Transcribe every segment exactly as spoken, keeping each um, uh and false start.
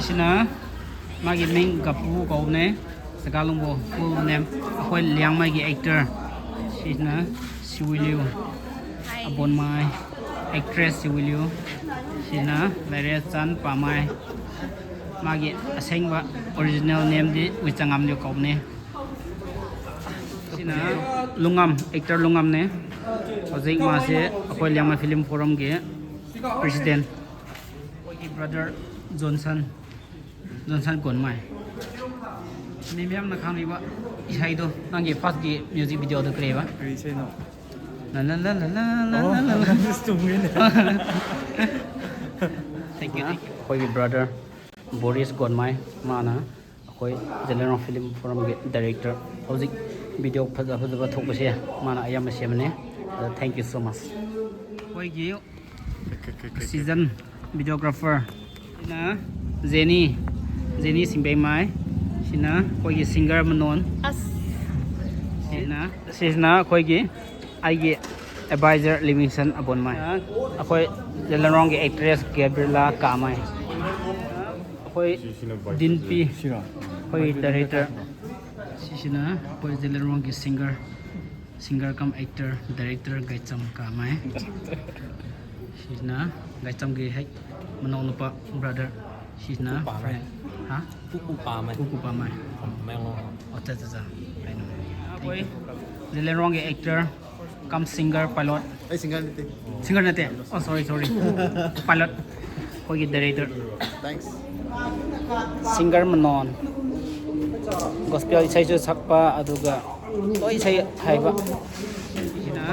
ꯁꯤꯅ ꯃꯥꯒꯤ ꯃꯤꯡ ꯒꯄꯨ ꯀꯧꯕꯅꯦ, ꯁꯒꯥꯂꯨꯡꯕꯣ full name꯫ ꯑꯩꯈꯣꯏ ꯂꯤꯌꯥꯡꯃꯩꯒꯤ actor꯫ ꯁꯤꯅ ꯁꯤꯋꯤꯂꯤꯌꯨ ꯑꯕꯣꯟꯃꯥꯏ, actress ꯁꯤꯋꯤꯂꯤꯌꯨ꯫ ꯁꯤꯅ ꯂꯩꯔꯦ ꯆꯥꯟ ꯄꯥꯃꯥꯏ꯫ ꯃꯥꯒꯤ ꯑꯁꯦꯡꯕ original nameꯗꯤ ꯋꯤꯆꯉꯥꯝꯂꯤꯌꯨ ꯀꯧꯕꯅꯦ꯫ ꯁꯤꯅ ꯂꯨꯉꯝ, actor ꯂꯨꯉꯝꯅꯦ꯫ ꯍꯧꯖꯤꯛ ꯃꯥꯁꯦ ꯑꯩꯈꯣꯏ ꯂꯤꯌꯥꯡꯃꯩ film forumꯒꯤ president꯫ ꯑꯩꯈꯣꯏꯒꯤ brother ꯖꯣꯟꯁꯟ, ꯖꯣꯟꯁꯟ ꯀꯣꯟꯃꯥꯏ꯫ ꯃꯤ ꯃꯌꯥꯝꯅ ꯈꯪꯂꯤꯕ ꯏꯁꯩꯗꯣ, ꯅꯪꯒꯤ firstꯀꯤ music videoꯗꯣ ꯀꯔꯤꯕ? ꯀꯔꯤ ꯏꯁꯩꯅꯣ? ꯂꯥ ꯂꯥ ꯂꯥ ꯂꯥ ꯂꯥ ꯑꯣ, ꯂꯥ ꯂꯥ ꯂꯥ꯫ ꯑꯗꯨꯁꯨ ꯆꯨꯝꯃꯤꯅꯦ꯫ Thank you, thank you꯫ ꯑꯩꯈꯣꯏꯒꯤ brother ꯕꯣꯔꯤꯁ ꯒꯣꯟꯃꯥꯏ, ꯃꯥꯅ ꯑꯩꯈꯣꯏ ꯖꯦꯂꯦꯔꯣꯡ film forumꯒꯤ director꯫ ꯍꯧꯖꯤꯛ video ꯐꯖ ꯐꯖꯕ ꯊꯣꯛꯄꯁꯦ ꯃꯥꯅ ꯑꯌꯥꯝꯕ ꯁꯦꯝꯕꯅꯦ꯫ ꯑꯗ thank you so much꯫ ꯑꯩꯈꯣꯏꯒꯤ season videographer ꯁꯤꯅ ꯖꯦꯅꯤ, ꯖꯦꯅꯤ ꯁꯤꯡꯕꯩꯃꯥꯏ꯫ ꯁꯤꯅ ꯑꯩꯈꯣꯏꯒꯤ singer ꯃꯅꯣꯟ꯫ ꯑꯁ꯫ ꯁꯤꯅ, ꯁꯤꯁꯤꯅ ꯑꯩꯈꯣꯏꯒꯤ, ꯑꯩꯒꯤ advisor ꯂꯤꯕꯤꯡꯁꯟ ꯑꯕꯣꯟꯃꯥꯏ꯫ ꯑꯩꯈꯣꯏ ꯖꯦꯂꯦꯔꯣꯡꯒꯤ actress ꯒꯦꯕ꯭ꯔꯤꯂꯥ ꯀꯥꯃꯥꯏ꯫ ꯑꯩꯈꯣꯏ ꯗꯤꯟꯄꯤ, ꯑꯩꯈꯣꯏꯒꯤ director꯫ ꯁꯤꯁꯤꯅ ꯑꯩꯈꯣꯏ ꯖꯦꯂꯦꯔꯣꯡꯒꯤ singer, singer cum actor, director ꯒꯥꯏꯆꯝ ꯀꯥꯃꯥꯏ꯫ ꯁꯤꯁꯤꯅ ꯒꯥꯏꯆꯝꯒꯤ ꯍꯦꯛ ꯃꯅꯥꯎꯅꯨꯄꯥ, brother꯫ ꯁꯤꯁꯤꯅ ꯄꯥꯃꯥꯏ꯫ Friend꯫ ꯍꯥ? ꯄꯨꯄꯨ ꯄꯥꯃꯥꯏ꯫ ꯄꯨꯄꯨ ꯄꯥꯃꯥꯏ꯫ ꯃꯦꯡꯂꯣꯡ꯫ ꯑꯠꯆꯥ, ꯑꯠꯆꯥ, ꯑꯠꯆꯥ꯫ ꯑꯩꯈꯣꯏ ꯖꯦꯂꯦꯔꯣꯡꯒꯤ actor cum singer pilot꯫ ꯑꯩ singer ꯅꯠꯇꯦ꯫ Singer ꯅꯠꯇꯦ? Oh, sorry, sorry꯫ Pilot꯫ ꯑꯩꯈꯣꯏꯒꯤ director꯫ Thanks꯫ Singer ꯃꯅꯣꯟ꯫ Gospel ꯏꯁꯩꯁꯨ ꯁꯛꯄ, ꯑꯗꯨꯒ ꯂꯣꯏ ꯏꯁꯩ ꯍꯩꯕ꯫ ꯁꯤꯅ,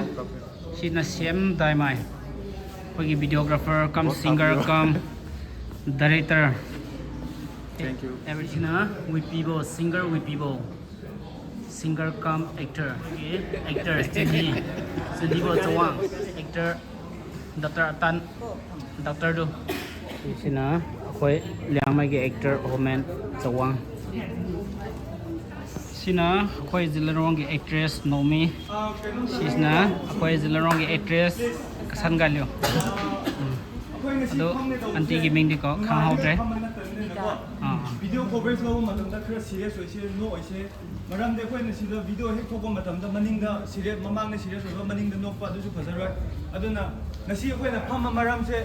ꯁꯤꯅ ꯁꯦꯝ ꯗꯥꯏꯃꯥꯏ꯫ ꯑꯩꯈꯣꯏꯒꯤ videographer cum singer cum director꯫ Thank you꯫ Every-, ꯁꯤꯅ ꯋꯤꯄꯤꯕꯣ, singer ꯋꯤꯄꯤꯕꯣ꯫ Singer cum actor꯫ Actor ꯆꯨꯅꯤ, ꯆꯨꯅꯤꯕꯣ ꯆꯋꯥꯡ꯫ Actor Doctor ꯑꯇꯥꯟ, doctorꯗꯨ꯫ ꯁꯤꯁꯤꯅ ꯑꯩꯈꯣꯏ ꯂꯤꯌꯥꯡꯃꯩꯒꯤ actor ꯍꯣꯃꯦꯟ ꯆꯋꯥꯡ꯫ ꯁꯤꯅ ꯑꯩꯈꯣꯏ ꯖꯤꯂꯔꯣꯡꯒꯤ actress ꯅꯣꯃꯤ꯫ ꯁꯤꯁꯤꯅ ꯑꯩꯈꯣꯏ ꯖꯤꯂꯔꯣꯡꯒꯤ actress ꯀꯁꯟꯒꯥꯂꯤꯌꯣ꯫ ꯎꯝ꯫ ꯑꯗꯣ auntyꯒꯤ ꯃꯤꯡꯗꯤꯀꯣ ꯈꯪꯍꯧꯗ꯭ꯔꯦ꯫ ꯚꯤꯗꯤꯑꯣ ꯀꯣꯚꯔꯦꯖ ꯂꯧꯕ ꯃꯇꯝꯗ ꯈꯔ ꯁꯤꯔꯤꯌꯁ ꯑꯣꯏꯁꯦ, ꯅꯣꯛꯑꯣꯏꯁꯦ꯫ ꯃꯔꯝꯗꯤ ꯑꯩꯈꯣꯏꯅ ꯁꯤꯗ ꯚꯤꯗꯤꯑꯣ ꯍꯦꯛ ꯊꯣꯛꯄ ꯃꯇꯝꯗ ꯃꯅꯤꯡꯗ ꯁꯤꯔꯤꯌꯁ, ꯃꯃꯥꯡꯗ ꯁꯤꯔꯤꯌꯁ ꯑꯣꯏꯕ, ꯃꯅꯤꯡꯗ ꯅꯣꯛꯄ, ꯑꯗꯨꯁꯨ ꯐꯖꯔꯣꯏ꯫ ꯑꯗꯨꯅ ꯉꯁꯤ ꯑꯩꯈꯣꯏꯅ ꯐꯝꯕ ꯃꯔꯝꯁꯦ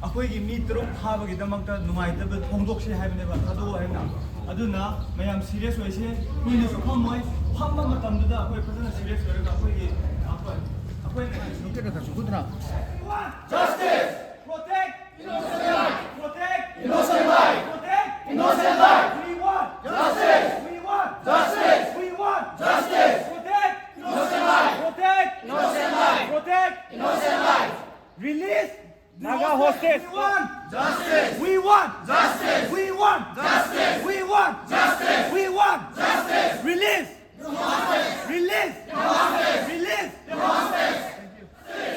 ꯑꯩꯈꯣꯏꯒꯤ ꯃꯤ ꯇꯔꯨꯛ ꯐꯥꯕꯒꯤꯗꯃꯛꯇ ꯅꯨꯡꯉꯥꯏꯇꯕ ꯐꯣꯡꯗꯣꯛꯁꯦ ꯍꯥꯏꯕꯅꯦꯕ, ꯊꯥꯗꯣꯛꯑꯣ ꯍꯥꯏꯅ꯫ ꯑꯗꯨꯅ ꯃꯌꯥꯝ ꯁꯤꯔꯤꯌꯁ ꯑꯣꯏꯁꯦ, ꯀꯨꯏꯅꯁꯨ ꯐꯝꯃꯣꯏ꯫ ꯐꯝꯕ ꯃꯇꯝꯗꯨꯗ ꯑꯩꯈꯣꯏ ꯐꯖꯅ ꯁꯤꯔꯤꯌꯁ ꯑꯣꯏꯔꯒ ꯑꯩꯈꯣꯏꯒꯤ ꯑꯩꯈꯣꯏ ꯑꯩꯈꯣꯏꯅ Justice! Protect innocent life! Protect innocent life! Protect innocent life! We want justice! We want justice! We want justice! Protect innocent life! Protect innocent life! Protect innocent life! Release Naga hostage! We want justice! We want justice! We want justice! We want justice! We want justice! Release! Release! Release!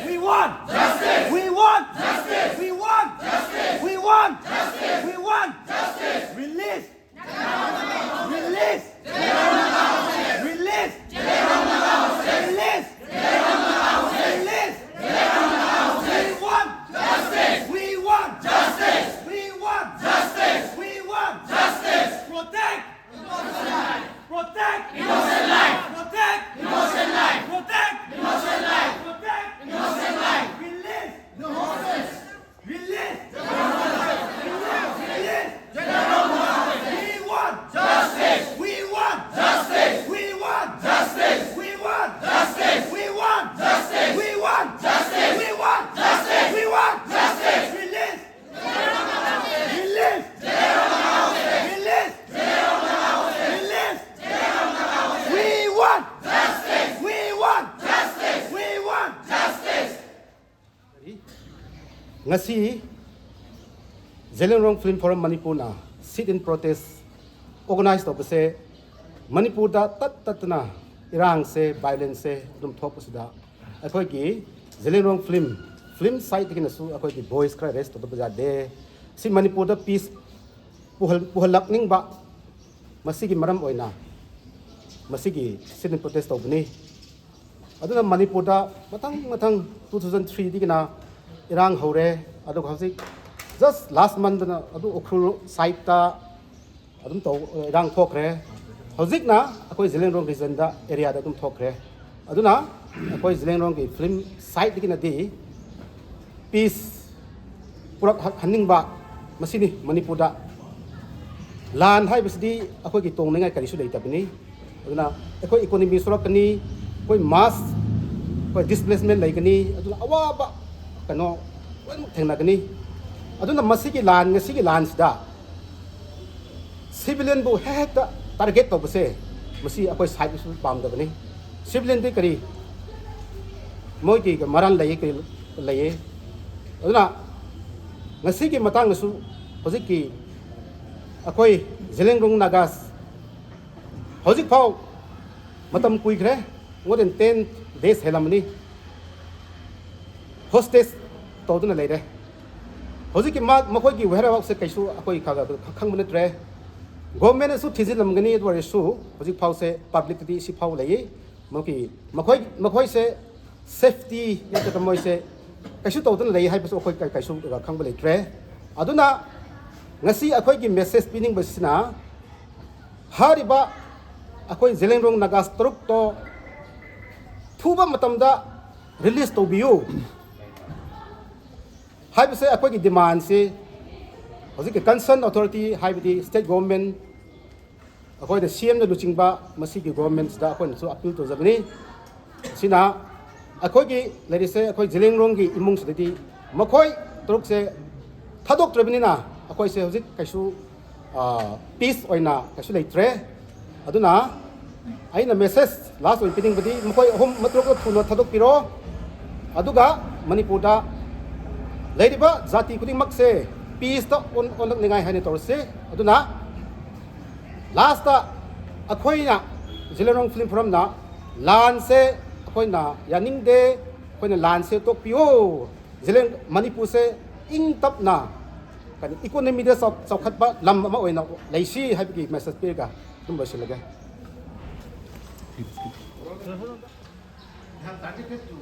We want justice! We want justice! We want justice! We want justice! We want justice! Release! Release! Release! Release! Release! We want justice! We want justice! We want justice! We want justice! Protect! Protect! Innocent life! Protect! Innocent life! Protect! Innocent life! Protect! Innocent life! Release! The hostages! Release! Release! We want justice! We want justice! We want justice! We want justice! We want justice! We want justice! We want justice! We want justice! Release! Release! Release! Release! We want justice! We want justice! We want justice! Ngasi Zeliangrong Film Forum Manipurna sit-in protest organize ꯇꯧꯕꯁꯦ, ꯃꯅꯤꯄꯨꯔꯗ ꯇꯠ ꯇꯠꯇꯅ ꯏꯔꯥꯡꯁꯦ, violence ꯁꯦ ꯑꯗꯨꯝ ꯊꯣꯛꯄꯁꯤꯗ ꯑꯩꯈꯣꯏꯒꯤ Zeliangrong Film, film side ꯇꯒꯤꯅꯁꯨ ꯑꯩꯈꯣꯏꯒꯤ voice ꯈꯔ raise ꯇꯧꯗꯕ ꯌꯥꯗꯦ꯫ ꯁꯤ ꯃꯅꯤꯄꯨꯔꯗ peace ꯄꯨꯍꯜ-, ꯄꯨꯍꯜꯂꯛꯅꯤꯡꯕ, ꯃꯁꯤꯒꯤ ꯃꯔꯝ ꯑꯣꯏꯅ ꯃꯁꯤꯒꯤ sit-in protest ꯇꯧꯕꯅꯤ꯫ ꯑꯗꯨꯅ ꯃꯅꯤꯄꯨꯔꯗ ꯃꯊꯪ ꯃꯊꯪ two thousand three ꯗꯒꯤꯅ ꯏꯔꯥꯡ ꯍꯧꯔꯦ, ꯑꯗꯨꯒ ꯍꯧꯖꯤꯛ Just last monthꯇꯅ ꯑꯗꯨ ꯎꯈ꯭ꯔꯨꯜ sideꯇ ꯑꯗꯨꯝ ꯇꯧ, ꯏꯔꯥꯡ ꯊꯣꯛꯈ꯭ꯔꯦ꯫ ꯍꯧꯖꯤꯛꯅ ꯑꯩꯈꯣꯏ ꯖꯤꯂꯦꯡꯔꯣꯡ regionꯗ, areaꯗ ꯑꯗꯨꯝ ꯊꯣꯛꯈ꯭ꯔꯦ꯫ ꯑꯗꯨꯅ ꯑꯩꯈꯣꯏ ꯖꯤꯂꯦꯡꯔꯣꯡꯒꯤ film sideꯇꯒꯤꯅꯗꯤ peace ꯄꯨꯔꯛꯍꯟꯅꯤꯡꯕ, ꯃꯁꯤꯅꯤ ꯃꯅꯤꯄꯨꯔꯗ꯫ ꯂꯥꯟ ꯍꯥꯏꯕꯁꯤꯗꯤ ꯑꯩꯈꯣꯏꯒꯤ ꯇꯣꯡꯅꯤꯡꯉꯥꯏ ꯀꯔꯤꯁꯨ ꯂꯩꯇꯕꯅꯤ꯫ ꯑꯗꯨꯅ ꯑꯩꯈꯣꯏ economy ꯁꯣꯛꯂꯛꯀꯅꯤ, ꯑꯩꯈꯣꯏ mass, ꯑꯩꯈꯣꯏ displacement ꯂꯩꯒꯅꯤ, ꯑꯗꯨꯅ ꯑꯋꯥꯕ ꯀꯩꯅꯣ ꯂꯣꯏꯅꯃꯛ ꯊꯦꯡꯅꯒꯅꯤ꯫ ꯑꯗꯨꯅ ꯃꯁꯤꯒꯤ ꯂꯥꯟ, ꯉꯁꯤꯒꯤ ꯂꯥꯟꯁꯤꯗ civilianꯕꯨ ꯍꯦꯛ ꯍꯦꯛꯇ target ꯇꯧꯕꯁꯦ, ꯃꯁꯤ ꯑꯩꯈꯣꯏ sideꯅꯁꯨ ꯄꯥꯝꯗꯕꯅꯤ꯫ Civilianꯗꯤ ꯀꯔꯤ, ꯃꯣꯏꯒꯤ ꯃꯔꯥꯜ ꯂꯩꯌꯦ, ꯀꯔꯤ ꯂꯩꯌꯦ? ꯑꯗꯨꯅ ꯉꯁꯤꯒꯤ ꯃꯇꯥꯡꯗꯁꯨ ꯍꯧꯖꯤꯛꯀꯤ ꯑꯩꯈꯣꯏ ꯖꯤꯂꯦꯡꯔꯣꯡ Nagas ꯍꯧꯖꯤꯛꯐꯥꯎ ꯃꯇꯝ ꯀꯨꯏꯈ꯭ꯔꯦ, more than ten days ꯍꯦꯜꯂꯝꯃꯅꯤ, hostage ꯇꯧꯗꯨꯅ ꯂꯩꯔꯦ꯫ ꯍꯧꯖꯤꯛꯀꯤ ꯃꯥ, ꯃꯈꯣꯏꯒꯤ whereaboutsꯁꯦ ꯀꯩꯁꯨ ꯑꯩꯈꯣꯏ ꯈ-, ꯈ-, ꯈꯪꯕ ꯅꯠꯇ꯭ꯔꯦ꯫ Governmentꯅꯁꯨ ꯊꯤꯖꯤꯜꯂꯝꯒꯅꯤ, ꯑꯗꯨ ꯑꯣꯏꯔꯁꯨ ꯍꯧꯖꯤꯛꯐꯥꯎꯁꯦ publicꯇꯗꯤ ꯁꯤꯐꯥꯎ ꯂꯩꯌꯦ꯫ ꯃꯈꯣꯏ, ꯃꯈꯣꯏ, ꯃꯈꯣꯏꯁꯦ safety ꯅꯠꯇ꯭ꯔꯒ ꯃꯣꯏꯁꯦ ꯀꯩꯁꯨ ꯇꯧꯗꯅ ꯂꯩ ꯍꯥꯏꯕꯁꯨ ꯑꯩꯈꯣꯏ ꯀ-, ꯀꯩꯁꯨ ꯈꯪꯕ ꯂꯩꯇ꯭ꯔꯦ꯫ ꯑꯗꯨꯅ ꯉꯁꯤ ꯑꯩꯈꯣꯏꯒꯤ message ꯄꯤꯅꯤꯡꯕꯁꯤꯅ, ꯍꯥꯏꯔꯤꯕ ꯑꯩꯈꯣꯏ ꯖꯤꯂꯦꯡꯔꯣꯡ Nagas ꯇꯔꯨꯛꯇꯣ ꯊꯨꯕ ꯃꯇꯝꯗ release ꯇꯧꯕꯤꯌꯨ ꯍꯥꯏꯕꯁꯦ ꯑꯩꯈꯣꯏꯒꯤ demandꯁꯤ ꯍꯧꯖꯤꯛꯀꯤ concern authority, ꯍꯥꯏꯕꯗꯤ state government, ꯑꯩꯈꯣꯏꯅ CMꯅ ꯂꯨꯆꯤꯡꯕ ꯃꯁꯤꯒꯤ governmentꯁꯤꯗ ꯑꯩꯈꯣꯏꯅꯁꯨ appeal ꯇꯧꯖꯕꯅꯤ꯫ ꯑꯁꯤꯅ ꯑꯩꯈꯣꯏꯒꯤ ꯂꯩꯔꯤꯁꯦ, ꯑꯩꯈꯣꯏ ꯖꯤꯂꯦꯡꯔꯣꯡꯒꯤ ꯏꯃꯨꯡꯁꯤꯗꯗꯤ ꯃꯈꯣꯏ ꯇꯔꯨꯛꯁꯦ ꯊꯥꯗꯣꯛꯇ꯭ꯔꯕꯅꯤꯅ ꯑꯩꯈꯣꯏꯁꯦ ꯍꯧꯖꯤꯛ ꯀꯩꯁꯨ, ꯑ, peace ꯑꯣꯏꯅ ꯀꯩꯁꯨ ꯂꯩꯇ꯭ꯔꯦ꯫ ꯑꯗꯨꯅ ꯑꯩꯅ message last ꯑꯣꯏꯅ ꯄꯤꯅꯤꯡꯕꯗꯤ, ꯃꯈꯣꯏ ꯑꯍꯨꯝ ꯃꯇꯔꯨꯛꯇ ꯊꯨꯅ ꯊꯥꯗꯣꯛꯄꯤꯔꯣ, ꯑꯗꯨꯒ ꯃꯅꯤꯄꯨꯔꯗ ꯂꯩꯔꯤꯕ ꯖꯥꯇꯤ ꯈꯨꯗꯤꯡꯃꯛꯁꯦ peaceꯇ ꯑꯣꯟ-, ꯑꯣꯟꯂꯛꯅꯤꯡꯉꯥꯏ ꯍꯥꯏꯅ ꯇꯧꯔꯁꯤ꯫ ꯑꯗꯨꯅ lastꯇ ꯑꯩꯈꯣꯏꯅ ꯖꯤꯂꯦꯡꯔꯣꯡ Film Forumꯅ ꯂꯥꯟꯁꯦ ꯑꯩꯈꯣꯏꯅ ꯌꯥꯅꯤꯡꯗꯦ, ꯑꯩꯈꯣꯏꯅ ꯂꯥꯟꯁꯦ ꯇꯣꯛꯄꯤꯌꯣ, ꯖꯤꯂꯦꯡ-, ꯃꯅꯤꯄꯨꯔꯁꯦ ꯏꯪ ꯇꯞꯅ, ꯀꯔꯤ, economyꯗ ꯆꯥꯎ-, ꯆꯥꯎꯈꯠꯄ ꯂꯝ ꯑꯃ ꯑꯣꯏꯅ ꯂꯩꯁꯤ ꯍꯥꯏꯕꯒꯤ message ꯄꯤꯔꯒ ꯑꯗꯨꯝ ꯂꯣꯏꯁꯤꯜꯂꯒꯦ꯫ They have targeted to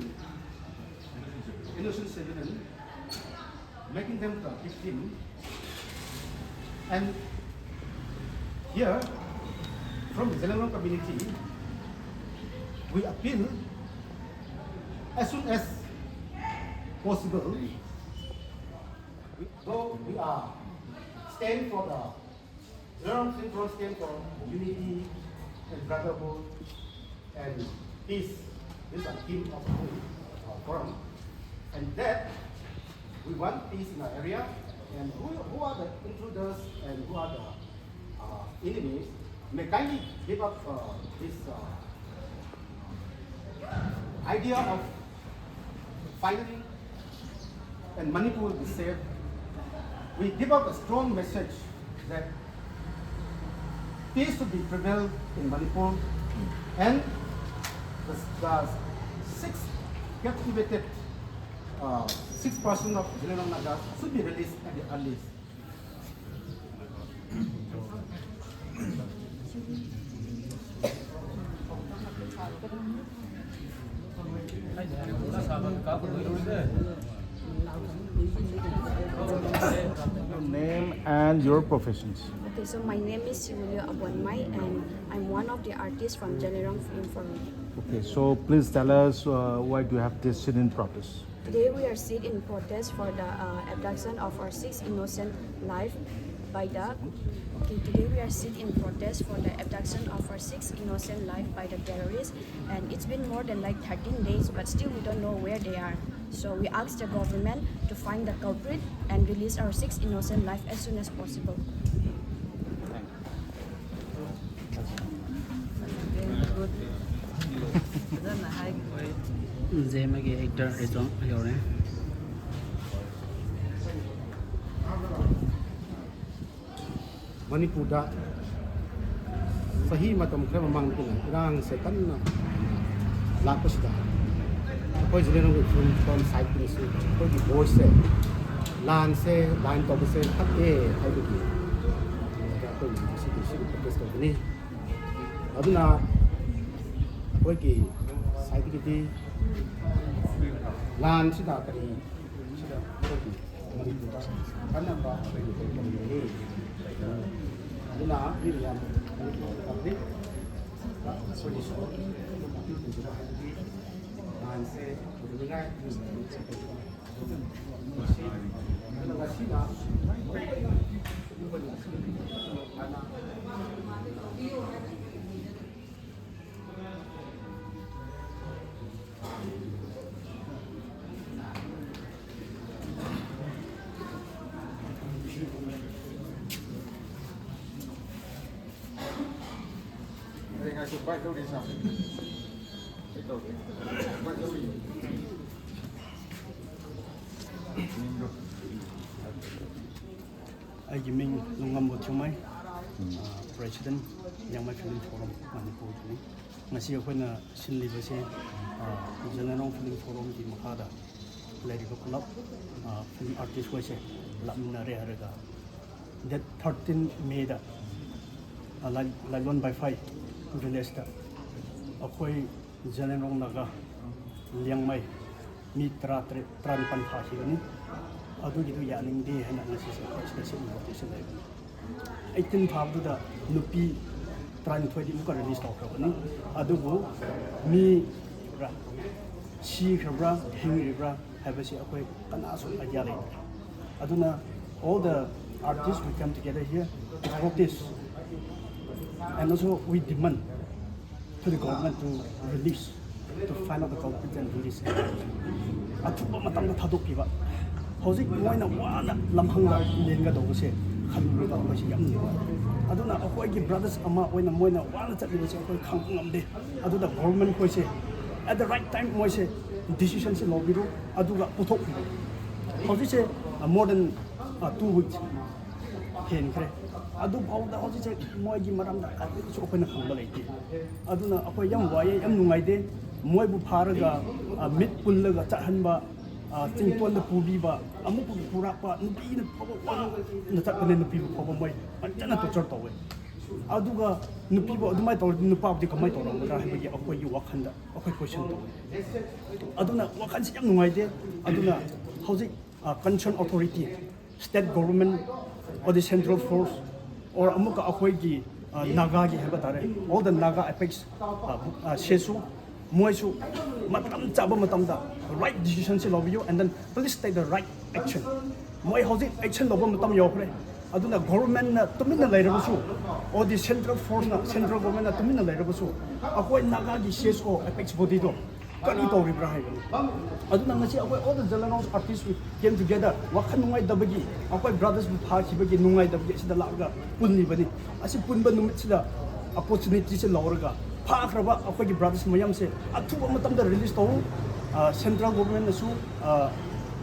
innocent civilian. making them the victim. And here, from the Zeliangrong community, we appeal as soon as possible, we, though we are stand for the Zeliangrong Muslim Forum stand for unity and brotherhood and peace. These are theme of the uh, forum. And that we want peace in our area. And who, who are the intruders and who are the uh, enemies? May kindly give up uh, this uh, idea of fighting and Manipur will be saved. We give out a strong message that peace should be prevailed in Manipur and the, the six captivated, uh, six percent of Zeliangrong Nagas should be released at the earliest. Your name and your professions. Okay, so my name is Siwilio Abonmai and I'm one of the artists from Zeliangrong Film Forum. Okay, so please tell us uh, why do you have this sit-in protest? Today we are sit in protest for the uh, abduction of our six innocent life by the. Okay, today we are sit in protest for the abduction of our six innocent life by the terrorists, and it's been more than like thirteen days, but still we don't know where they are. So we ask the government to find the culprit and release our six innocent life as soon as possible. ꯁꯦ ꯑꯃꯒꯤ actor ꯔꯤꯖꯣꯡ ꯌꯧꯔꯦ꯫ ꯃꯅꯤꯄꯨꯔꯗ ꯆꯍꯤ ꯃꯇꯝ ꯈꯔ ꯃꯃꯥꯡꯗꯒꯤꯅ ꯏꯔꯥꯡꯁꯦ ꯀꯟꯅ ꯂꯥꯛꯄꯁꯤꯗ ꯑꯩꯈꯣꯏ ꯖꯤꯂꯦꯟꯒꯤ film film ꯁꯥꯏꯠꯀꯤꯅꯁꯨ ꯑꯩꯈꯣꯏꯒꯤ ꯚꯣꯏꯁꯁꯦ ꯂꯥꯟꯁꯦ ꯂꯥꯟ ꯇꯧꯕꯁꯦ ꯐꯠꯇꯦ ꯍꯥꯏꯕꯒꯤ ꯑꯩꯈꯣꯏꯅ ꯉꯁꯤꯗꯤ ꯁꯤꯒꯤ ꯄ꯭ꯔꯣꯇꯦꯁ ꯇꯧꯕꯅꯤ꯫ ꯑꯗꯨꯅ ꯑꯩꯈꯣꯏꯒꯤ ꯁꯥꯏꯠꯀꯤꯗꯤ ꯂꯥꯟꯁꯤꯗ ꯀꯔꯤ ꯁꯤꯗ ꯑꯩꯈꯣꯏꯒꯤ ꯃꯅꯤꯄꯨꯔꯗ ꯀꯟꯅꯕ ꯑꯩꯈꯣꯏꯒꯤ ꯂꯩꯔꯤ꯫ ꯑꯗꯨꯅ ꯃꯤ ꯃꯌꯥꯝ ꯃꯅꯤꯄꯨꯔ ꯄꯕ꯭ꯂꯤꯛ ꯑꯩꯈꯣꯏꯒꯤꯁꯨ ꯍꯥꯏꯕꯗꯤ ꯂꯥꯟꯁꯦ ꯊꯨꯒꯥꯏꯅꯤꯡꯉꯥꯏ ꯃꯁꯤ ꯑꯗꯨꯅ ꯉꯁꯤꯅ ꯑꯩꯒꯤ ꯃꯤꯡ ꯅꯨꯡꯉꯝꯕ ꯊꯤꯌꯨꯃꯩ, ꯄ꯭ꯔꯦꯁꯤꯗꯦꯟ, ꯂꯤꯌꯥꯡꯃꯩ ꯐꯤꯂꯝ ꯐꯣꯔꯝ ꯃꯅꯤꯄꯨꯔꯒꯤꯅꯤ꯫ ꯉꯁꯤ ꯑꯩꯈꯣꯏꯅ ꯁꯤꯜꯂꯤꯕꯁꯦ, ꯖꯦꯅꯦꯔꯣꯡ ꯐꯤꯂꯝ ꯐꯣꯔꯝꯒꯤ ꯃꯈꯥꯗ ꯂꯩꯔꯤꯕ ꯄꯨꯂꯞ ꯐꯤꯂꯝ ꯑꯥꯔꯇꯤꯁ ꯍꯣꯏꯁꯦ ꯂꯥꯛꯃꯤꯟꯅꯔꯦ ꯍꯥꯏꯔꯒ, ꯗꯦꯠ ꯊꯥꯔꯇꯤꯟ ꯃꯦꯗ ꯂꯥꯏꯂꯣꯟ ꯕꯥꯏꯐꯥꯏ ꯚꯤꯂꯦꯖꯇ ꯑꯩꯈꯣꯏ ꯖꯦꯅꯦꯔꯣꯡ ꯅꯥꯒꯥ ꯂꯤꯌꯥꯡꯃꯩ ꯃꯤ ꯇꯔꯥ ꯇꯔꯦꯠ, ꯇꯔꯥꯅꯤꯄꯥꯟ ꯐꯥꯈꯤꯕꯅꯤ꯫ ꯑꯗꯨꯒꯤꯗꯨ ꯌꯥꯅꯤꯡꯗꯦ ꯍꯥꯏꯅ ꯉꯁꯤꯁꯦ ꯑꯩꯈꯣꯏ ꯁꯤꯗ ꯁꯤ ꯏꯟꯚꯥꯏꯇꯦꯁꯟ ꯂꯩꯕꯅꯤ꯫ ꯑꯩꯠꯇꯤꯟ ꯐꯥꯕꯗꯨꯗ ꯅꯨꯄꯤ ꯇꯔꯥꯅꯤꯊꯣꯏꯗꯤ ꯑꯃꯨꯛꯀ ꯔꯤꯂꯤꯁ ꯇꯧꯈ꯭ꯔꯕꯅꯤ꯫ ꯑꯗꯨꯕꯨ ꯃꯤ ꯔ-, ꯁꯤꯈ꯭ꯔꯕ꯭ꯔꯥ, ꯍꯤꯡꯂꯤꯕ꯭ꯔꯥ ꯍꯥꯏꯕꯁꯤ ꯑꯩꯈꯣꯏ ꯀꯅꯥꯁꯨ ꯑꯥꯏꯗꯤꯌꯥ ꯂꯩꯇ꯭ꯔꯦ꯫ ꯑꯗꯨꯅ all the artists, we come together here to protest, and also we demand to the government to release, to find out the culprit and release. ꯑꯊꯨꯕ ꯃꯇꯝꯗ ꯊꯥꯗꯣꯛꯄꯤꯕ꯫ ꯍꯧꯖꯤꯛ ꯃꯣꯏꯅ ꯋꯥꯅ ꯂꯝꯍꯥꯡꯗ ꯂꯦꯟꯒꯗꯧꯕꯁꯦ ꯈꯜꯂꯨꯔꯒ ꯑꯩꯈꯣꯏꯁꯤ ꯌꯥꯝ ꯅꯨꯡꯉꯥꯏ꯫ ꯑꯗꯨꯅ ꯑꯩꯈꯣꯏꯒꯤ ꯕ꯭ꯔꯗꯔꯁ ꯑꯃ ꯑꯣꯏꯅ ꯃꯣꯏꯅ ꯋꯥꯅ ꯆꯠꯂꯤꯕꯁꯦ ꯑꯩꯈꯣꯏ ꯈꯪꯕ ꯉꯝꯗꯦ꯫ ꯑꯗꯨꯗ ꯒꯣꯚꯔꯟꯃꯦꯟ ꯈꯣꯏꯁꯦ at the right time ꯃꯣꯏꯁꯦ ꯗꯤꯁꯤꯖꯟꯁꯦ ꯂꯧꯕꯤꯔꯣ, ꯑꯗꯨꯒ ꯄꯨꯊꯣꯛꯄꯤꯔꯣ꯫ ꯍꯧꯖꯤꯛꯁꯦ more than two weeks ꯍꯦꯟꯈ꯭ꯔꯦ꯫ ꯑꯗꯨꯐꯥꯎꯗ ꯍꯧꯖꯤꯛꯁꯦ ꯃꯣꯏꯒꯤ ꯃꯔꯝꯗ ꯀꯔꯤꯁꯨ ꯑꯩꯈꯣꯏꯅ ꯈꯪꯕ ꯂꯩꯇꯦ꯫ ꯑꯗꯨꯅ ꯑꯩꯈꯣꯏ ꯌꯥꯝ ꯋꯥꯏꯑꯦ, ꯌꯥꯝ ꯅꯨꯡꯉꯥꯏꯇꯦ꯫ ꯃꯣꯏꯕꯨ ꯐꯥꯔꯒ, ꯑ, ꯃꯤꯠ ꯄꯨꯜꯂꯒ ꯆꯠꯍꯟꯕ, ꯑ, ꯆꯤꯡꯇꯣꯟꯗ ꯄꯨꯕꯤꯕ, ꯑꯃꯨꯛ ꯄꯨꯔꯛꯄ, ꯅꯨꯄꯤꯅ ꯐꯥꯎꯕ ꯋꯥꯅ ꯆꯠꯄꯅꯦ, ꯅꯨꯄꯤꯕꯨ ꯐꯥꯎꯕ ꯃꯣꯏ ꯐꯖꯅ ꯇꯣꯔꯆꯔ ꯇꯧꯋꯦ꯫ ꯑꯗꯨꯒ ꯅꯨꯄꯤꯕꯨ ꯑꯗꯨꯃꯥꯏꯅ ꯇꯧꯔꯗꯤ ꯅꯨꯄꯥꯕꯨꯗꯤ ꯀꯃꯥꯏꯅ ꯇꯧꯔꯝꯒꯗ꯭ꯔꯥ ꯍꯥꯏꯕꯒꯤ ꯑꯩꯈꯣꯏꯒꯤ ꯋꯥꯈꯜꯗ ꯑꯩꯈꯣꯏ ꯀꯣꯏꯁꯟ ꯇꯧꯋꯦ꯫ ꯑꯗꯨꯅ ꯋꯥꯈꯜꯁꯤ ꯌꯥꯝ ꯅꯨꯡꯉꯥꯏꯇꯦ꯫ ꯑꯗꯨꯅ ꯍꯧꯖꯤꯛ concern authority, state government or the central force, or ꯑꯃꯨꯛꯀ ꯑꯩꯈꯣꯏꯒꯤ ꯅꯥꯒꯥꯒꯤ ꯍꯥꯏꯕ ꯇꯥꯔꯦ, all the Naga apex CSO, ꯃꯣꯏꯁꯨ ꯃꯇꯝ ꯆꯥꯕ ꯃꯇꯝꯗ right decisionꯁꯦ ꯂꯧꯕꯤꯌꯨ, and then please take the right action. ꯃꯣꯏ ꯍꯧꯖꯤꯛ action ꯂꯧꯕ ꯃꯇꯝ ꯌꯧꯈ꯭ꯔꯦ꯫ ꯑꯗꯨꯅ governmentꯅ ꯇꯨꯃꯤꯟꯅ ꯂꯩꯔꯕꯁꯨ, or the central forceꯅ, central governmentꯅ ꯇꯨꯃꯤꯟꯅ ꯂꯩꯔꯕꯁꯨ, ꯑꯩꯈꯣꯏ ꯅꯥꯒꯥꯒꯤ CSO apex bodyꯗꯣ ꯀꯔꯤ ꯇꯧꯔꯤꯕ꯭ꯔꯥ ꯍꯥꯏꯕꯅꯤ꯫ ꯑꯗꯨꯅ ꯉꯁꯤ ꯑꯩꯈꯣꯏ all the Zeliangrong artists came together, ꯋꯥꯈꯜ ꯅꯨꯡꯉꯥꯏꯇꯕꯒꯤ, ꯑꯩꯈꯣꯏ brotherꯁꯕꯨ ꯐꯥꯈꯤꯕꯒꯤ ꯅꯨꯡꯉꯥꯏꯇꯕꯒꯤ ꯑꯁꯤꯗ ꯂꯥꯛꯂꯒ ꯄꯨꯜꯂꯤꯕꯅꯤ꯫ ꯑꯁꯤ ꯄꯨꯟꯕ ꯅꯨꯃꯤꯠꯁꯤꯗ opportunityꯁꯦ ꯂꯧꯔꯒ ꯐꯥꯈ꯭ꯔꯕ ꯑꯩꯈꯣꯏꯒꯤ brothers ꯃꯌꯥꯝꯁꯦ ꯑꯊꯨꯕ ꯃꯇꯝꯗ release ꯇꯧ꯫ Central governmentꯅꯁꯨ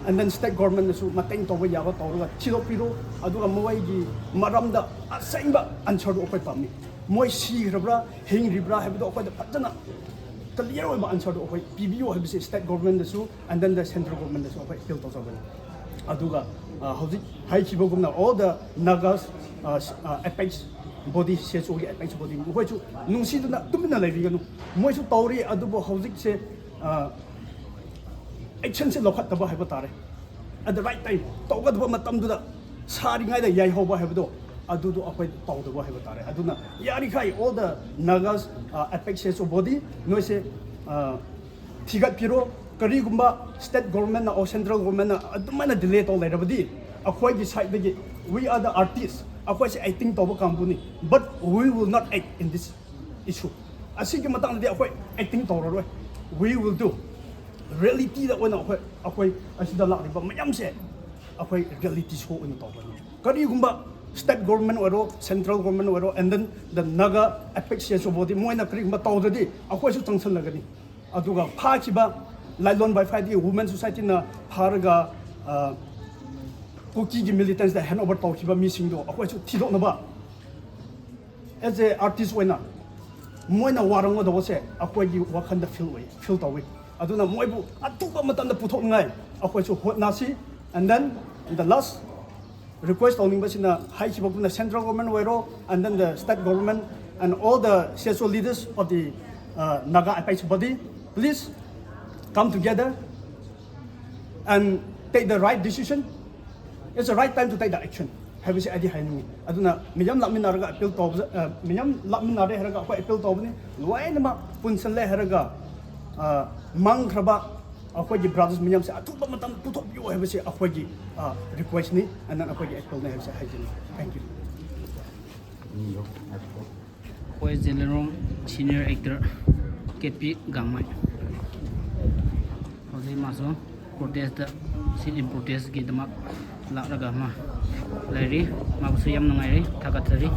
and then state governmentꯅꯁꯨ ꯃꯇꯦꯡ ꯇꯧꯕ ꯌꯥꯕ ꯇꯧꯔꯒ ꯊꯤꯗꯣꯛꯄꯤꯔꯣ꯫ ꯑꯗꯨꯒ ꯃꯣꯏꯒꯤ ꯃꯔꯝꯗ ꯑꯁꯦꯡꯕ answerꯗꯣ ꯑꯩꯈꯣꯏ ꯄꯥꯝꯃꯤ꯫ ꯃꯣꯏ ꯁꯤꯈ꯭ꯔꯕ꯭ꯔꯥ, ꯍꯤꯡꯔꯤꯕ꯭ꯔꯥ ꯍꯥꯏꯕꯗꯣ ꯑꯩꯈꯣꯏꯗ ꯐꯖꯅ clear ꯑꯣꯏꯕ answerꯗꯣ ꯑꯩꯈꯣꯏ ꯄꯤꯕꯤꯌꯨ ꯍꯥꯏꯕꯁꯦ state governmentꯗꯁꯨ and then the central governmentꯗꯁꯨ ꯑꯩꯈꯣꯏ appeal ꯇꯧꯖꯕꯅꯤ꯫ ꯑꯗꯨꯒ ꯍꯧꯖꯤꯛ ꯍꯥꯏꯈꯤꯕꯒꯨꯝꯅ all the Nagas apex body, CSOꯒꯤ apex body, ꯃꯈꯣꯏꯁꯨ ꯅꯨꯡꯁꯤꯗꯨꯅ ꯇꯨꯃꯤꯟꯅ ꯂꯩꯕꯤꯒꯅꯨ꯫ ꯃꯣꯏꯁꯨ ꯇꯧꯔꯤ, ꯑꯗꯨꯕꯨ ꯍꯧꯖꯤꯛꯁꯦ actionꯁꯦ ꯂꯧꯈꯠꯇꯕ ꯍꯥꯏꯕ ꯇꯥꯔꯦ꯫ At the right time, ꯇꯧꯒꯗꯕ ꯃꯇꯝꯗꯨꯗ ꯁꯥꯔꯤꯉꯩꯗ ꯌꯥꯏꯍꯧꯕ ꯍꯥꯏꯕꯗꯣ, ꯑꯗꯨꯗꯣ ꯑꯩꯈꯣꯏ ꯇꯧꯗꯕ ꯍꯥꯏꯕ ꯇꯥꯔꯦ꯫ ꯑꯗꯨꯅ ꯌꯥꯔꯤꯈꯩ all the Nagas apex CSO body, ꯅꯣꯏꯁꯦ ꯊꯤꯒꯠꯄꯤꯔꯣ꯫ ꯀꯔꯤꯒꯨꯝꯕ state governmentꯅ or central governmentꯅ ꯑꯗꯨꯃꯥꯏꯅ delay ꯇꯧ ꯂꯩꯔꯕꯗꯤ, ꯑꯩꯈꯣꯏꯒꯤ sideꯗꯒꯤ, we are the artists, ꯑꯩꯈꯣꯏꯁꯦ acting ꯇꯧꯕ ꯀꯥꯡꯕꯨꯅꯤ, but we will not act in this issue. ꯑꯁꯤꯒꯤ ꯃꯇꯥꯡꯗꯗꯤ ꯑꯩꯈꯣꯏ acting ꯇꯧꯔꯔꯣꯏ꯫ We will do realityꯗ ꯑꯣꯏꯅ ꯑꯩꯈꯣꯏ, ꯑꯩꯈꯣꯏ ꯑꯁꯤꯗ ꯂꯥꯛꯂꯤꯕ ꯃꯌꯥꯝꯁꯦ ꯑꯩꯈꯣꯏ reality show ꯑꯣꯏꯅ ꯇꯧꯒꯅꯤ꯫ ꯀꯔꯤꯒꯨꯝꯕ state government ꯑꯣꯏꯔꯣ, central government ꯑꯣꯏꯔꯣ, and then the Naga apex CSO body, ꯃꯣꯏꯅ ꯀꯔꯤꯒꯨꯝꯕ ꯇꯧꯗ꯭ꯔꯗꯤ ꯑꯩꯈꯣꯏꯁꯨ ꯆꯪꯁꯜꯂꯒꯅꯤ꯫ ꯑꯗꯨꯒ ꯐꯥꯈꯤꯕ ꯂꯥꯏꯂꯣꯟ ꯕꯥꯏꯐꯥꯏꯗꯤ women societyꯅ ꯐꯥꯔꯒ ꯀꯨꯀꯤꯒꯤ militantꯁꯇ hand over ꯇꯧꯈꯤꯕ ꯃꯤꯁꯤꯡꯗꯣ ꯑꯩꯈꯣꯏꯁꯨ ꯊꯤꯗꯣꯛꯅꯕ, as a artist ꯑꯣꯏꯅ ꯃꯣꯏꯅ ꯋꯥꯔꯝꯒꯗꯧꯕꯁꯦ ꯑꯩꯈꯣꯏꯒꯤ ꯋꯥꯈꯜꯗ feel ꯑꯣꯏ, feel ꯇꯧꯏ꯫ ꯑꯗꯨꯅ ꯃꯣꯏꯕꯨ ꯑꯊꯨꯕ ꯃꯇꯝꯗ ꯄꯨꯊꯣꯛꯅꯤꯡꯉꯥꯏ ꯑꯩꯈꯣꯏꯁꯨ ꯍꯣꯠꯅꯁꯤ꯫ And then the last request ꯇꯧꯅꯤꯡꯕꯁꯤꯅ, ꯍꯥꯏꯈꯤꯕꯒꯨꯝꯅ central government ꯑꯣꯏꯔꯣ, and then the state government and all the CSO leaders of the Naga apex body, please come together and Take the right decision. It's the right time to take the action ꯍꯥꯏꯕꯁꯤ ꯑꯩꯗꯤ ꯍꯥꯏꯅꯤꯡꯉꯤ꯫ ꯑꯗꯨꯅ ꯃꯤꯌꯥꯝ ꯂꯥꯛꯃꯤꯟꯅꯔꯒ appeal ꯇꯧꯕ, ꯑ, ꯃꯤꯌꯥꯝ ꯂꯥꯛꯃꯤꯟꯅꯔꯦ ꯍꯥꯏꯔꯒ ꯑꯩꯈꯣꯏ ꯑꯦꯄꯤꯜ ꯇꯧꯕꯅꯤ꯫ ꯂꯣꯏꯅꯃꯛ ꯄꯨꯟꯁꯤꯜꯂꯦ ꯍꯥꯏꯔꯒ, ꯑ, ꯃꯥꯡꯈ꯭ꯔꯕ ꯑꯩꯈꯣꯏꯒꯤ ꯕ꯭ꯔꯥꯗꯔꯁ ꯃꯤꯌꯥꯝꯁꯦ ꯑꯊꯨꯕ ꯃꯇꯝꯗ ꯄꯨꯊꯣꯛꯄꯤꯌꯨ ꯍꯥꯏꯕꯁꯤ ꯑꯩꯈꯣꯏꯒꯤ, ꯑ, ꯔꯤꯀ꯭ꯋꯦꯁꯅꯤ, and then ꯑꯩꯈꯣꯏꯒꯤ ꯑꯦꯄꯤꯜꯅꯤ ꯍꯥꯏꯕꯁꯤ ꯍꯥꯏꯖꯅꯤꯡꯉꯤ꯫ Thank you꯫ ꯑꯩꯈꯣꯏ ꯖꯦꯂꯦꯔꯣꯡ ꯁꯤꯅꯤꯌꯔ ꯑꯦꯛꯇꯔ ꯀꯦ ꯄꯤ ꯒꯥꯡꯃꯩ꯫ ꯍꯧꯖꯤꯛ ꯃꯥꯁꯨ ꯄ꯭ꯔꯣꯇꯦꯁꯇ, ꯁꯤꯠ ꯏꯟ ꯄ꯭ꯔꯣꯇꯦꯁꯀꯤꯗꯃꯛ ꯂꯥꯛꯂꯒ ꯃꯥ ꯂꯩꯔꯤ꯫ ꯃꯥꯕꯨꯁꯨ ꯌꯥꯝ ꯅꯨꯡꯉꯥꯏꯔꯤ, ꯊꯥꯒꯠꯆꯔꯤ꯫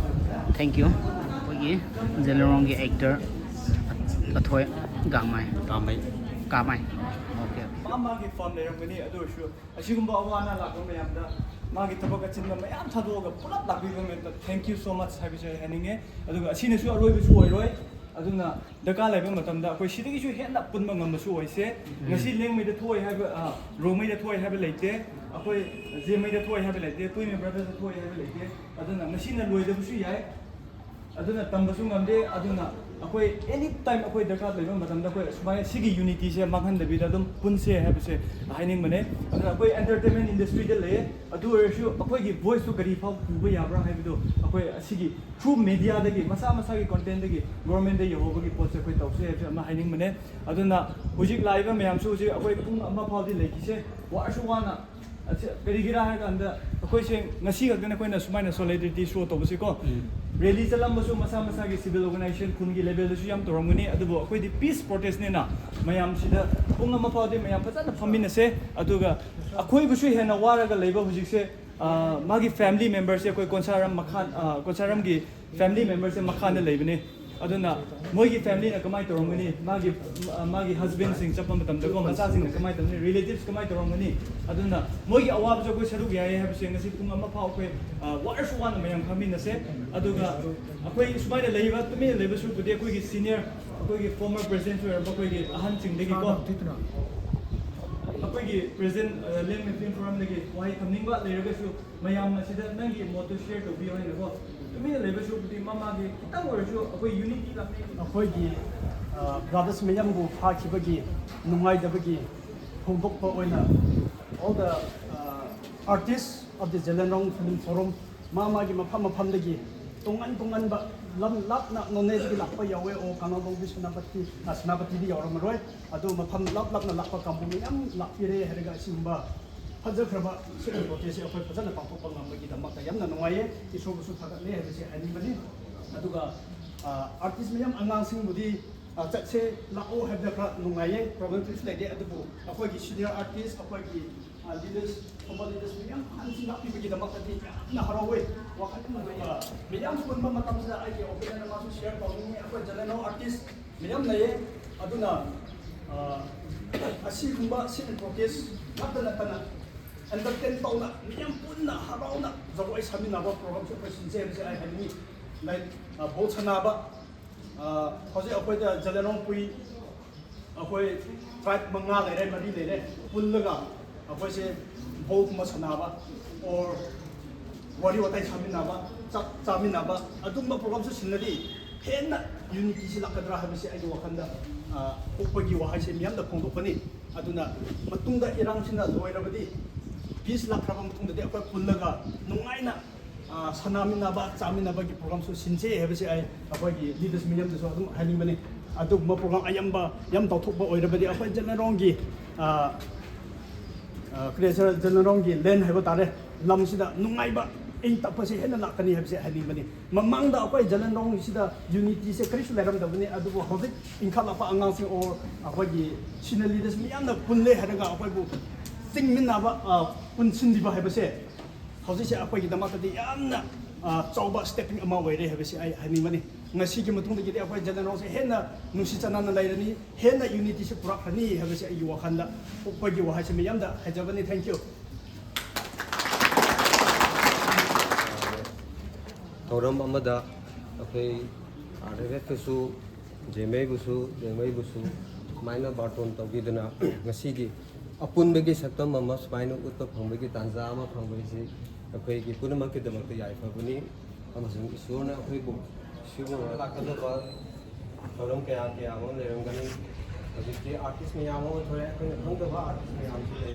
Thank you꯫ ꯑꯩꯈꯣꯏꯒꯤ ꯖꯦꯂꯦꯔꯣꯡꯒꯤ ꯑꯦꯛꯇꯔ ꯑꯊꯣꯏ ꯒꯥꯡꯃꯩ꯫ ꯀꯥꯃꯩ꯫ ꯀꯥꯃꯩ꯫ Okay, okay. ꯃꯥ ꯃꯥꯒꯤ ꯐꯥꯝ ꯂꯩꯔꯝꯒꯅꯤ, ꯑꯗꯨ ꯑꯣꯏꯔꯁꯨ ꯑꯁꯤꯒꯨꯝꯕ ꯑꯋꯥ ꯑꯅꯥ ꯂꯥꯛꯄ ꯃꯌꯥꯝꯗ ꯃꯥꯒꯤ ꯊꯕꯛ ꯑꯆꯤꯟꯕ ꯃꯌꯥꯝ ꯊꯥꯗꯣꯛꯑꯒ ꯄꯨꯂꯞ ꯂꯥꯛꯄꯤꯕ ꯃꯌꯥꯝꯗ thank you so much ꯍꯥꯏꯕꯁꯦ ꯑꯩ ꯍꯥꯏꯅꯤꯡꯉꯦ꯫ ꯑꯗꯨꯒ ꯑꯁꯤꯅꯁꯨ ꯑꯔꯣꯏꯕꯁꯨ ꯑꯣꯏꯔꯣꯏ꯫ ꯑꯗꯨꯅ ꯗꯔꯀꯥꯔ ꯂꯩꯕ ꯃꯇꯝꯗ ꯑꯩꯈꯣꯏ ꯁꯤꯗꯒꯤꯁꯨ ꯍꯦꯟꯅ ꯄꯨꯟꯕ ꯉꯝꯕꯁꯨ ꯑꯣꯏꯁꯦ꯫ ꯉꯁꯤ ꯂꯦꯡꯃꯩꯗ ꯊꯣꯛꯑꯦ ꯍꯥꯏꯕ, ꯑ, ꯔꯣꯡꯃꯩꯗ ꯊꯣꯛꯑꯦ ꯍꯥꯏꯕ ꯂꯩꯇꯦ, ꯑꯩꯈꯣꯏ ꯖꯦꯃꯩꯗ ꯊꯣꯛꯑꯦ ꯍꯥꯏꯕ ꯂꯩꯇꯦ, ꯇꯨꯏꯃꯩ ꯕ꯭ꯔꯗꯔꯁꯇ ꯊꯣꯛꯑꯦ ꯍꯥꯏꯕ ꯂꯩꯇꯦ꯫ ꯑꯗꯨꯅ ꯉꯁꯤꯅ ꯂꯣꯏꯗꯕꯁꯨ ꯌꯥꯏ꯫ ꯑꯗꯨꯅ ꯇꯝꯕꯁꯨ ꯉꯝꯗꯦ꯫ ꯑꯗꯨꯅ ꯑꯩꯈꯣꯏ any time ꯑꯩꯈꯣꯏ ꯗꯔꯀꯥꯔ ꯂꯩꯕ ꯃꯇꯝꯗ ꯑꯩꯈꯣꯏ ꯁꯨꯃꯥꯏꯅ ꯁꯤꯒꯤ ꯌꯨꯅꯤꯇꯤꯁꯦ ꯃꯥꯡꯍꯟꯗꯕꯤꯗ ꯑꯗꯨꯝ ꯄꯨꯟꯁꯦ ꯍꯥꯏꯕꯁꯦ ꯍꯥꯏꯅꯤꯡꯕꯅꯦ꯫ ꯑꯗꯨꯅ ꯑꯩꯈꯣꯏ ꯑꯦꯟꯇꯔꯇꯦꯟꯃꯦꯟ ꯏꯟꯗꯁꯇ꯭ꯔꯤꯗ ꯂꯩꯌꯦ, ꯑꯗꯨ ꯑꯣꯏꯔꯁꯨ ꯑꯩꯈꯣꯏꯒꯤ ꯚꯣꯏꯁꯇꯨ ꯀꯔꯤ ꯐꯥꯎ ꯄꯨꯕ ꯌꯥꯕ꯭ꯔꯥ ꯍꯥꯏꯕꯗꯨ ꯑꯩꯈꯣꯏ ꯑꯁꯤꯒꯤ ꯊ꯭ꯔꯨ ꯃꯦꯗꯤꯌꯥꯗꯒꯤ, ꯃꯁꯥ ꯃꯁꯥꯒꯤ ꯀꯣꯟꯇꯦꯟꯗꯒꯤ ꯒꯣꯔꯃꯦꯟꯗ ꯌꯧꯍꯧꯕꯒꯤ ꯄꯣꯠꯁꯦ ꯑꯩꯈꯣꯏ ꯇꯧꯁꯦ ꯍꯥꯏꯕꯁꯦ ꯑꯃ ꯍꯥꯏꯅꯤꯡꯕꯅꯦ꯫ ꯑꯗꯨꯅ ꯍꯧꯖꯤꯛ ꯂꯥꯛꯏꯕ ꯃꯌꯥꯝꯁꯨ ꯍꯧꯖꯤꯛ ꯑꯩꯈꯣꯏ ꯄꯨꯡ ꯑꯃ ꯐꯥꯎꯗꯤ ꯂꯩꯈꯤꯁꯦ, ꯋꯥꯔꯁꯨ ꯋꯥꯅ꯫ ꯑꯁꯤ ꯀꯔꯤꯒꯤꯔꯥ ꯍꯥꯏꯔ ꯀꯥꯟꯗ ꯑꯩꯈꯣꯏꯁꯦ ꯉꯁꯤ ꯈꯛꯇꯅꯦ ꯑꯩꯈꯣꯏꯅ ꯁꯨꯃꯥꯏꯅ ꯁꯣꯂꯤꯗꯥꯔꯤꯇꯤ ꯁꯣ ꯇꯧꯕꯁꯤꯀꯣ꯫ ꯔꯦꯂꯤ ꯆꯠꯂꯝꯕꯁꯨ ꯃꯁꯥ ꯃꯁꯥꯒꯤ ꯁꯤꯚꯤꯜ ꯑꯣꯔꯒꯅꯥꯏꯖꯦꯁꯟ ꯈꯨꯟꯒꯤ ꯂꯦꯚꯦꯜꯗꯁꯨ ꯌꯥꯝ ꯇꯧꯔꯝꯒꯅꯤ, ꯑꯗꯨꯕꯨ ꯑꯩꯈꯣꯏꯗꯤ ꯄꯤꯁ ꯄ꯭ꯔꯣꯇꯦꯁꯅꯤꯅ ꯃꯌꯥꯝꯁꯤꯗ ꯄꯨꯡ ꯑꯃ ꯐꯥꯎꯗꯤ ꯃꯌꯥꯝ ꯐꯖꯅ ꯐꯝꯃꯤꯟꯅꯁꯦ꯫ ꯑꯗꯨꯒ ꯑꯩꯈꯣꯏꯕꯨꯁꯨ ꯍꯦꯟꯅ ꯋꯥꯔꯒ ꯂꯩꯕ ꯍꯧꯖꯤꯛꯁꯦ, ꯑ, ꯃꯥꯒꯤ ꯐꯦꯃꯤꯂꯤ ꯃꯦꯝꯕꯔꯁꯦ ꯑꯩꯈꯣꯏ ꯀꯣꯟꯁꯥꯔꯝ ꯃꯈꯥ, ꯑ, ꯀꯣꯟꯁꯥꯔꯝꯒꯤ ꯐꯦꯃꯤꯂꯤ ꯃꯦꯝꯕꯔꯁꯦ ꯃꯈꯥꯗ ꯂꯩꯕꯅꯦ꯫ ꯑꯗꯨꯅ ꯃꯣꯏꯒꯤ ꯐꯦꯃꯤꯂꯤꯅ ꯀꯃꯥꯏꯅ ꯇꯧꯔꯝꯒꯅꯤ, ꯃꯥꯒꯤ, ꯃꯥꯒꯤ ꯍꯁꯕꯦꯟꯁꯤꯡ ꯆꯠꯄ ꯃꯇꯝꯗꯀꯣ, ꯃꯆꯥꯁꯤꯡꯅ ꯀꯃꯥꯏꯅ ꯇꯧꯔꯝꯒꯅꯤ, ꯔꯤꯂꯦꯇꯤꯚꯁ ꯀꯃꯥꯏꯅ ꯇꯧꯔꯝꯒꯅꯤ? ꯑꯗꯨꯅ ꯃꯣꯏꯒꯤ ꯑꯋꯥꯕꯁꯨ ꯑꯩꯈꯣꯏ ꯁꯔꯨꯛ ꯌꯥꯏ ꯍꯥꯏꯕꯁꯦ ꯉꯁꯤ ꯄꯨꯡ ꯑꯃ ꯐꯥꯎ ꯑꯩꯈꯣꯏ, ꯑ, ꯋꯥꯔꯁꯨ ꯋꯥꯅ ꯃꯌꯥꯝ ꯈꯪꯃꯤꯟꯅꯁꯦ꯫ ꯑꯗꯨꯒ ꯑꯩꯈꯣꯏ ꯁꯨꯃꯥꯏꯅ ꯂꯩꯕ, ꯇꯨꯃꯤꯟꯅ ꯂꯩꯕ ꯁꯔꯨꯛꯄꯨꯗꯤ ꯑꯩꯈꯣꯏꯒꯤ ꯁꯤꯅꯤꯌꯔ, ꯑꯩꯈꯣꯏꯒꯤ ꯐꯣꯔꯃꯔ ꯄ꯭ꯔꯦꯁꯤꯗꯦꯟꯁꯨ ꯑꯣꯏꯔꯝꯕ ꯑꯩꯈꯣꯏꯒꯤ ꯑꯍꯟꯁꯤꯡꯗꯒꯤꯀꯣ, ꯑꯩꯈꯣꯏꯒꯤ ꯄ꯭ꯔꯦꯁꯤꯗꯦꯟ, ꯑ, ꯂꯦꯡꯃꯩ ꯐꯤꯂꯝ ꯐꯣꯔꯝꯗꯒꯤ ꯋꯥꯍꯩ ꯊꯝꯅꯤꯡꯕ ꯂꯩꯔꯒꯁꯨ, ꯃꯌꯥꯝ ꯑꯁꯤꯗ ꯅꯪꯒꯤ ꯃꯣꯠꯇꯨ ꯁꯤꯌꯔ ꯇꯧꯕꯤꯌꯣ ꯍꯥꯏꯅꯀꯣ꯫ ꯇꯨꯃꯤꯟꯅ ꯂꯩꯕ ꯁꯔꯨꯛꯄꯨꯗꯤ ꯃꯃꯥꯒꯤ ꯈꯤꯇꯪ ꯑꯣꯏꯔꯁꯨ ꯑꯩꯈꯣꯏ ꯌꯨꯅꯤꯇꯤ ꯂꯥꯛꯅꯩ꯫ ꯑꯩꯈꯣꯏꯒꯤ, ꯑ, ꯕ꯭ꯔꯥꯗꯔꯁ ꯃꯌꯥꯝꯕꯨ ꯐꯥꯈꯤꯕꯒꯤ ꯅꯨꯡꯉꯥꯏꯇꯕꯒꯤ ꯐꯣꯡꯗꯣꯛꯄ ꯑꯣꯏꯅ All the uh, artists of the Zeliangrong Film Forum, ꯃꯥ ꯃꯥꯒꯤ ꯃꯐꯝ ꯃꯐꯝꯗꯒꯤ ꯇꯣꯉꯥꯟ ꯇꯣꯉꯥꯟꯕ ꯂꯝ ꯂꯥꯞꯅ ꯅꯣꯅꯦꯗꯒꯤ ꯂꯥꯛꯄ ꯌꯥꯎꯋꯦ, ꯑꯣ ꯀꯪꯂꯥꯇꯣꯡꯕꯤ ꯁꯦꯅꯥꯄꯇꯤ, ꯑ, ꯁꯦꯅꯥꯄꯇꯤꯗꯤ ꯌꯥꯎꯔꯝꯃꯔꯣꯏ꯫ ꯑꯗꯣ ꯃꯐꯝ ꯂꯥꯞ ꯂꯥꯞꯅ ꯂꯥꯛꯄ ꯀꯥꯡꯕꯨ ꯃꯌꯥꯝ ꯂꯥꯛꯄꯤꯔꯦ ꯍꯥꯏꯔꯒ ꯑꯁꯤꯒꯨꯝꯕ ꯐꯖꯈ꯭ꯔꯕ ꯁꯤꯒꯨꯝꯕ ꯄ꯭ꯔꯣꯇꯦꯁꯁꯦ ꯑꯩꯈꯣꯏ ꯐꯖꯅ ꯄꯥꯡꯊꯣꯛꯄ ꯉꯝꯕꯒꯤꯗꯃꯛꯇ ꯌꯥꯝꯅ ꯅꯨꯡꯉꯥꯏꯌꯦ꯫ ꯏꯁꯣꯔꯕꯨꯁꯨ ꯊꯥꯒꯠꯂꯦ ꯍꯥꯏꯕꯁꯦ ꯍꯥꯏꯅꯤꯡꯕꯅꯤ꯫ ꯑꯗꯨꯒ ꯑꯥꯔꯇꯤꯁ ꯃꯌꯥꯝ ꯑꯉꯥꯡꯁꯤꯡꯕꯨꯗꯤ ꯑ, ꯆꯠꯁꯦ ꯂꯥꯛꯑꯣ ꯍꯥꯏꯕꯗ ꯈꯔ ꯅꯨꯡꯉꯥꯏꯌꯦ, ꯄ꯭ꯔꯣꯕ꯭ꯂꯦꯝ ꯀꯔꯤꯁꯨ ꯂꯩꯇꯦ꯫ ꯑꯗꯨꯕꯨ ꯑꯩꯈꯣꯏꯒꯤ ꯁꯤꯅꯤꯌꯔ ꯑꯥꯔꯇꯤꯁ, ꯑꯩꯈꯣꯏꯒꯤ ꯂꯤꯗꯔꯁ, ꯊꯧꯕꯥꯜ ꯂꯤꯗꯔꯁ ꯃꯌꯥꯝ ꯑꯍꯟꯁꯤꯡ ꯂꯥꯛꯄꯤꯕꯒꯤꯗꯃꯛꯇꯗꯤ ꯌꯥꯝꯅ ꯍꯔꯥꯎꯋꯦ꯫ ꯋꯥꯈꯜ ꯌꯥꯝꯅ ꯅꯨꯡꯉꯥꯏ꯫ ꯃꯌꯥꯝ ꯄꯨꯟꯕ ꯃꯇꯝꯁꯤꯗ ꯑꯩꯒꯤ ꯑꯣꯄꯤꯅꯤꯌꯟ ꯑꯃꯁꯨ ꯁꯤꯌꯔ ꯇꯧꯅꯤꯡꯉꯤ꯫ ꯑꯩꯈꯣꯏ ꯖꯦꯅꯔꯦꯜ ꯑꯥꯔꯇꯤꯁ ꯃꯌꯥꯝ ꯂꯩꯌꯦ꯫ ꯑꯗꯨꯅ ꯑ, ꯑꯁꯤꯒꯨꯝꯕ ꯁꯤꯠ ꯄ꯭ꯔꯣꯇꯦꯁ ꯉꯥꯛꯇ ꯅꯠꯇꯅ ꯑꯦꯟꯇꯔꯇꯦꯟ ꯇꯧꯅ ꯃꯤꯌꯥꯝ ꯄꯨꯟꯅ ꯍꯔꯥꯎꯅ ꯖꯒꯣꯏ ꯁꯥꯃꯤꯟꯅꯕ ꯄ꯭ꯔꯣꯒ꯭ꯔꯥꯝꯁꯨ ꯑꯩꯈꯣꯏ ꯁꯤꯟꯁꯦ ꯍꯥꯏꯕꯁꯦ ꯑꯩ ꯍꯥꯏꯅꯤꯡꯉꯤ꯫ ꯂꯥꯏꯛ ꯕꯣꯜ ꯁꯥꯟꯅꯕ, ꯑ, ꯍꯧꯖꯤꯛ ꯑꯩꯈꯣꯏꯗ ꯖꯦꯂꯦꯔꯣꯡꯄꯨꯏ ꯑꯩꯈꯣꯏ ꯇ꯭ꯔꯥꯏꯕ ꯃꯉꯥ ꯂꯩꯔꯦ, ꯃꯔꯤ ꯂꯩꯔꯦ, ꯄꯨꯜꯂꯒ ꯑꯩꯈꯣꯏꯁꯦ ꯕꯣꯜꯒꯨꯝꯕ ꯁꯥꯟꯅꯕ ꯑꯣꯔ ꯋꯥꯔꯤ ꯋꯥꯇꯥꯏ ꯁꯥꯃꯤꯟꯅꯕ, ꯆꯥꯛ ꯆꯥꯃꯤꯟꯅꯕ, ꯑꯗꯨꯝꯕ ꯄ꯭ꯔꯣꯒ꯭ꯔꯥꯝꯁꯨ ꯁꯤꯟꯅꯗꯤ ꯍꯦꯟꯅ ꯌꯨꯅꯤꯇꯤꯁꯤ ꯂꯥꯛꯀꯗ꯭ꯔꯥ ꯍꯥꯏꯕꯁꯤ ꯑꯩꯒꯤ ꯋꯥꯈꯜꯗ, ꯑ, ꯄꯣꯛꯄꯒꯤ ꯋꯥꯍꯩꯁꯦ ꯃꯤꯌꯥꯝꯗ ꯐꯣꯡꯗꯣꯛꯄꯅꯤ꯫ ꯑꯗꯨꯅ ꯃꯇꯨꯡꯗ ꯏꯔꯥꯡꯁꯤꯅ ꯂꯣꯏꯔꯕꯗꯤ, ꯄꯤꯁ ꯂꯥꯛꯈ꯭ꯔꯕ ꯃꯇꯨꯡꯗꯗꯤ ꯑꯩꯈꯣꯏ ꯄꯨꯜꯂꯒ ꯅꯨꯡꯉꯥꯏꯅ ꯑ, ꯁꯥꯟꯅꯃꯤꯟꯅꯕ, ꯆꯥꯃꯤꯟꯅꯕꯒꯤ ꯄ꯭ꯔꯣꯒ꯭ꯔꯥꯝꯁꯨ ꯁꯤꯟꯁꯦ ꯍꯥꯏꯕꯁꯦ ꯑꯩ ꯑꯩꯈꯣꯏꯒꯤ ꯂꯤꯗꯔꯁ ꯃꯌꯥꯝꯗꯁꯨ ꯑꯗꯨꯝ ꯍꯥꯏꯅꯤꯡꯕꯅꯤ꯫ ꯑꯗꯨꯒꯨꯝꯕ ꯄ꯭ꯔꯣꯒ꯭ꯔꯥꯝ ꯑꯌꯥꯝꯕ ꯌꯥꯝ ꯇꯧꯊꯣꯛꯄ ꯑꯣꯏꯔꯕꯗꯤ ꯑꯩꯈꯣꯏ ꯖꯦꯅꯦꯔꯣꯡꯒꯤ, ꯑ, ꯑ, ꯀꯔꯤ ꯍꯥꯏꯁꯤꯔ, ꯖꯦꯅꯦꯔꯣꯡꯒꯤ ꯂꯦꯟ ꯍꯥꯏꯕ ꯇꯥꯔꯦ, ꯂꯝꯁꯤꯗ ꯅꯨꯡꯉꯥꯏꯕ, ꯏꯪ ꯇꯞꯄꯁꯦ ꯍꯦꯟꯅ ꯂꯥꯛꯀꯅꯤ ꯍꯥꯏꯕꯁꯦ ꯍꯥꯏꯅꯤꯡꯕꯅꯤ꯫ ꯃꯃꯥꯡꯗ ꯑꯩꯈꯣꯏ ꯖꯦꯅꯦꯔꯣꯡꯁꯤꯗ ꯌꯨꯅꯤꯇꯤꯁꯦ ꯀꯔꯤꯁꯨ ꯂꯩꯔꯝꯗꯕꯅꯤ, ꯑꯗꯨꯕꯨ ꯍꯧꯖꯤꯛ ꯏꯟꯈꯠꯂꯛꯄ ꯑꯉꯥꯡꯁꯤꯡ ꯑꯣꯔ ꯑꯩꯈꯣꯏꯒꯤ ꯁꯤꯅꯤꯌꯔ ꯂꯤꯗꯔꯁ ꯃꯌꯥꯝꯅ ꯄꯨꯜꯂꯦ ꯍꯥꯏꯔꯒ ꯑꯩꯈꯣꯏꯕꯨ ꯆꯤꯡꯃꯤꯟꯅꯕ, ꯑ, ꯄꯨꯟꯁꯤꯟꯕꯤꯕ ꯍꯥꯏꯕꯁꯦ ꯍꯧꯖꯤꯛꯁꯦ ꯑꯩꯈꯣꯏꯒꯤꯗꯃꯛꯇꯗꯤ ꯌꯥꯝꯅ, ꯑ, ꯆꯥꯎꯕ ꯁ꯭ꯇꯦꯄꯤꯡ ꯑꯃ ꯑꯣꯏꯔꯦ ꯍꯥꯏꯕꯁꯤ ꯑꯩ ꯍꯥꯏꯅꯤꯡꯕꯅꯤ꯫ ꯉꯁꯤꯒꯤ ꯃꯇꯨꯡꯗꯒꯤꯗꯤ ꯑꯩꯈꯣꯏ ꯖꯦꯅꯦꯔꯣꯡꯁꯦ ꯍꯦꯟꯅ ꯅꯨꯡꯁꯤ ꯆꯥꯟꯅꯅ ꯂꯩꯔꯅꯤ, ꯍꯦꯟꯅ ꯌꯨꯅꯤꯇꯤꯁꯤ ꯄꯨꯔꯛꯈ꯭ꯔꯅꯤ ꯍꯥꯏꯕꯁꯤ ꯑꯩꯒꯤ ꯋꯥꯈꯜꯗ ꯄꯣꯛꯄꯒꯤ ꯋꯥꯍꯩꯁꯤ ꯃꯌꯥꯝꯗ ꯍꯥꯏꯖꯕꯅꯤ꯫ Thank you꯫ ꯊꯧꯔꯝ ꯑꯃꯗ ꯑꯩꯈꯣꯏ ꯑꯥꯔ ꯑꯦꯐ ꯑꯦꯐꯇꯁꯨ, ꯖꯦꯃꯩꯕꯨꯁꯨ, ꯖꯦꯃꯩꯕꯨꯁꯨ ꯁꯨꯃꯥꯏꯅ ꯕꯥꯔꯇꯣꯟ ꯇꯧꯕꯤꯗꯨꯅ ꯉꯁꯤꯒꯤ ꯑꯄꯨꯟꯕꯒꯤ ꯁꯛꯇꯝ ꯑꯃ ꯁꯨꯃꯥꯏꯅ ꯎꯠꯄ ꯐꯪꯕꯒꯤ ꯇꯥꯟꯖꯥ ꯑꯃ ꯐꯪꯕ ꯍꯥꯏꯁꯤ ꯑꯩꯈꯣꯏꯒꯤ ꯄꯨꯝꯅꯃꯛꯀꯤꯗꯃꯛꯇ ꯌꯥꯏꯐꯕꯅꯤ꯫ ꯑꯃꯁꯨꯡ ꯏꯁꯣꯔꯅ ꯑꯩꯈꯣꯏꯕꯨ ꯁꯤꯒꯨꯝꯕ ꯂꯥꯛꯀꯗꯕ ꯊꯧꯔꯝ ꯀꯌꯥ ꯀꯌꯥ ꯑꯃ ꯂꯩꯔꯝꯒꯅꯤ꯫ ꯍꯧꯖꯤꯛꯇꯤ ꯑꯥꯔꯇꯤꯁ ꯃꯌꯥꯝ ꯑꯃ ꯊꯣꯛꯑꯦ, ꯑꯩꯈꯣꯏꯅ ꯈꯪꯗꯕ ꯑꯥꯔꯇꯤꯁ ꯃꯌꯥꯝꯁꯨ ꯂꯩ꯫